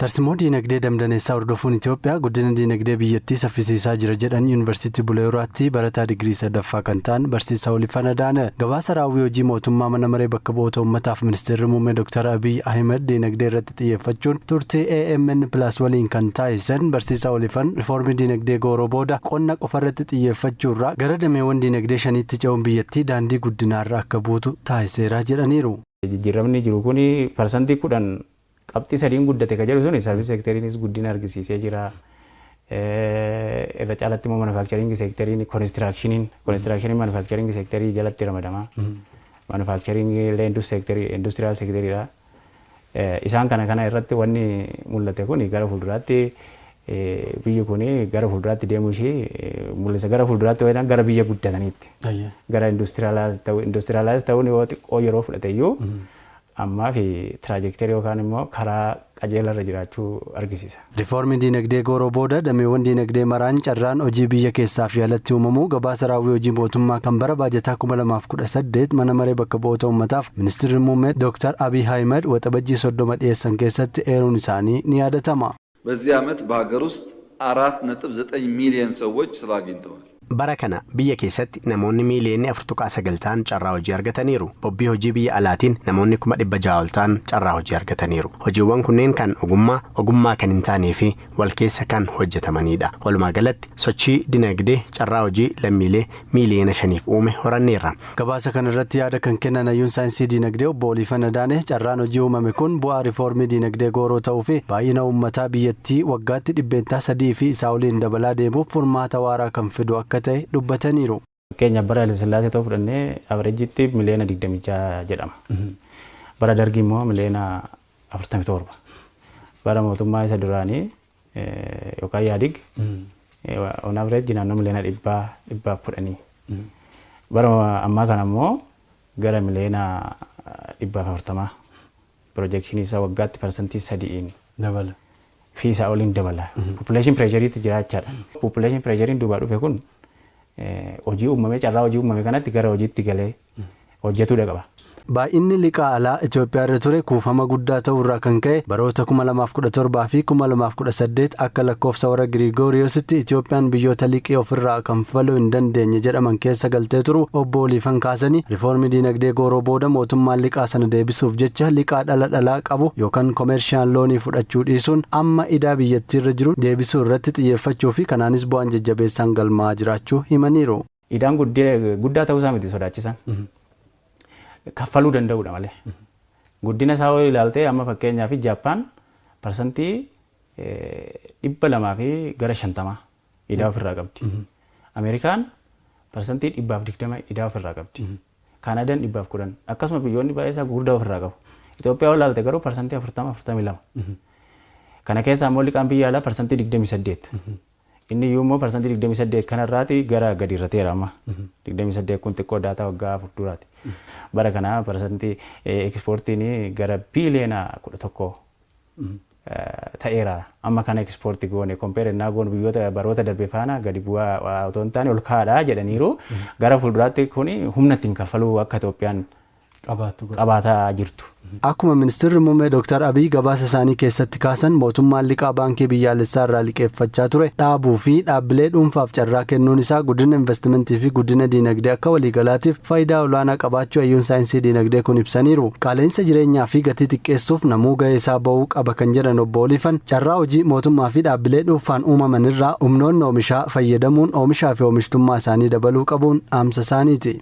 Tarsimoo diinagdee damdaneessaa hordofuun Itoophiyaa guddina diinagdee biyyattii saffisiisaa jira jedhan Yuunivarsiitii Bulee Horaatti barataa digirii sadaffaa kan ta'an barsiisaa Olifan Adaane. Gabaasa raawwii hojii mootummaa mana maree bakka bu'oota uummataaf ministeerri muummee Dr. Abiy Ahmed diinagdee irratti xiyyeeffachuun turtii AMN Plus waliin kan taasisan barsiisaa Olifan rifoormii diinagdee gooroo booda qonna qofarratti xiyyeeffachuurraa gara dameewwan diinagdee shaniitti ce'uun biyyattii daandii guddinaarra akka buutu taasiseera jedhaniiru. Jijjiiramni jiru kun 10.3% guddate ka jedhu suni service sectoriinis guddina argisiisee jira. Irra caalatti immoo manufacturing sectoriin, constructioniin manufacturing sectorii jalatti ramadama. Manufacturing illee industrial sectoriidha. Isaan kana irratti wanni mul'ate kun gara fuulduraatti biyyi kun gara fuulduraatti deemuu ishee mul'isa. Gara fuulduraatti wayiidhaan gara biyya guddataniitti. Gara industrialize ta'uun yoo xiqqoo yeroo fudhate iyyuu ammaa fi trajectory yookaan immoo karaa qajeelarra jiraachuu argisiisa. Rifoormii diinagdee gooroo booda dameewwan diinagdee maraan carraan hojii biyya keessaa fi alatti uumamuu gabaasa raawwii hojii mootummaa kan bara baajataa 2018 mana maree bakka bu'oota uummataaf ministeerri muummee Dr. Abiy Ahmed Waxabajjii 30 dhiyeessan keessatti eeruun isaanii ni yaadatama. በዚህ ዓመት በሀገር ውስጥ 4.9 ሚሊዮን ሰዎች ስራ አግኝተዋል። Bara kana biyya keessatti namoonni miiliyoonni 4.9 ta'an carraa hojii argataniiru. Bobbii hojii biyya alaatiin namoonni 600,000 ol ta'an carraa hojii argataniiru. Hojiiwwan kunneen kan ogummaa, ogummaa kan hin taanee fi wal keessa kan hojjetamanidha. Walumaa galatti sochii dinagdee carraa hojii lammiilee miiliyoona 5f uume horanneerra. Gabaasa kana irratti yaada kan kennan hayyuun saayinsii diinagdee obbo Oliifan Adaane carraan hojii uumame kun bu'aa rifoormii diinagdee gooroo ta'uu fi baay'ina uummataa biyyattii waggaatti 3% fi isaa oliin dabalaa deemuuf furmaata waaraa kan fidu akka ta'e dubbataniiru. Fakkeenya bara Haile Sillaasee ta'uu fudhannee averageitti miliyoona 26 jedhama. Bara Dargii immoo miliyoona 47. Bara mootummaa isa duraanii yookaan Yaadig on average naannoo miliyoona 110. Bara ammaa kana immoo gara miliyoona 140 projectionii isaa waggaatti 3%iin Dabala. fi isaa oliin dabala. Population pressureiitu jiraachaadha. Population pressureiin duubaa dhufe kun hojii uumame, carraa hojii uumame kanatti gara hojiitti galee hojjetuudha qaba. Baay'inni liqaa alaa Itoophiyaa irra ture kuufama guddaa ta'uu irraa kan ka'e baroota 2017 fi 2018 akka lakkoofsa warra Girigooriyoositti Itoophiyaan biyyoota liqii ofirraa kanfaluu hin dandeenye jedhaman keessa galtee turu obbo Oliifan kaasanii, rifoormii diinagdee gooroo booda mootummaan liqaa sana deebisuuf jecha liqaa dhala dhalaa qabu yookaan commercial loanii fudhachuu dhiisuun amma idaa biyyattii irra jiru deebisuu irratti xiyyeeffachuu fi kanaanis bu'aan jajjabeessaan galmaa'aa jiraachuu himaniiru. Idaan guddaa ta'uu isaa miti sodaachisan. Kaffaluu danda'uudha malee. Guddina isaa yoo ilaalte amma fakkeenyaaf Jaappaan 250% fi gara 50 idaa ofirraa qabdi. Ameerikaan 120% idaa ofirraa qabdi. Kaanaadaan 110, akkasuma biyyoonni baay'ee isaa gurguddaa ofirraa qabu. Itoophiyaa yoo ilaalte garuu 40%, 42. Kana keessaa immoo liqaan biyya alaa 28%. Inni iyyuu immoo 28% kanarraati gara gadi irrateera amma. 28 kun xiqqoo data waggaa 4 duraati. Bara kana parsantii exportiin gara biiliyoona 11 ta'eera. Amma kana exportii goone compare innaa goone biyyoota baroota darbe faana gadi bu'aa otoo hin taane ol kaa'aadha jedhaniiru. Gara fuulduraatti kun humna ittiin kaffaluu akka Itoophiyaan qabaataa jirtu. Akkuma ministeerri muummee Dr. Abiy gabaasa isaanii keessatti kaasan, mootummaan liqaa baankii biyyaalessaa irraa liqeeffachaa ture dhaabuu fi dhaabbilee dhuunfaaf carraa kennuun isaa guddina investimentii fi guddina diinagdee akka waliigalaatiif faayidaa olaanaa qabaachuu hayyuun saayinsii diinagdee kun ibsaniiru. Qaala'insa jireenyaa fi gatii xiqqeessuuf namuu gahee isaa bahuu qaba kan jedhan obbo Oliifan, carraa hojii mootummaa fi dhaabbilee dhuunfaan uumaman irraa humnoonni oomishaa fayyadamuun oomishaa fi oomishtummaa isaanii dabaluu qabuun dhaamsa isaaniiti.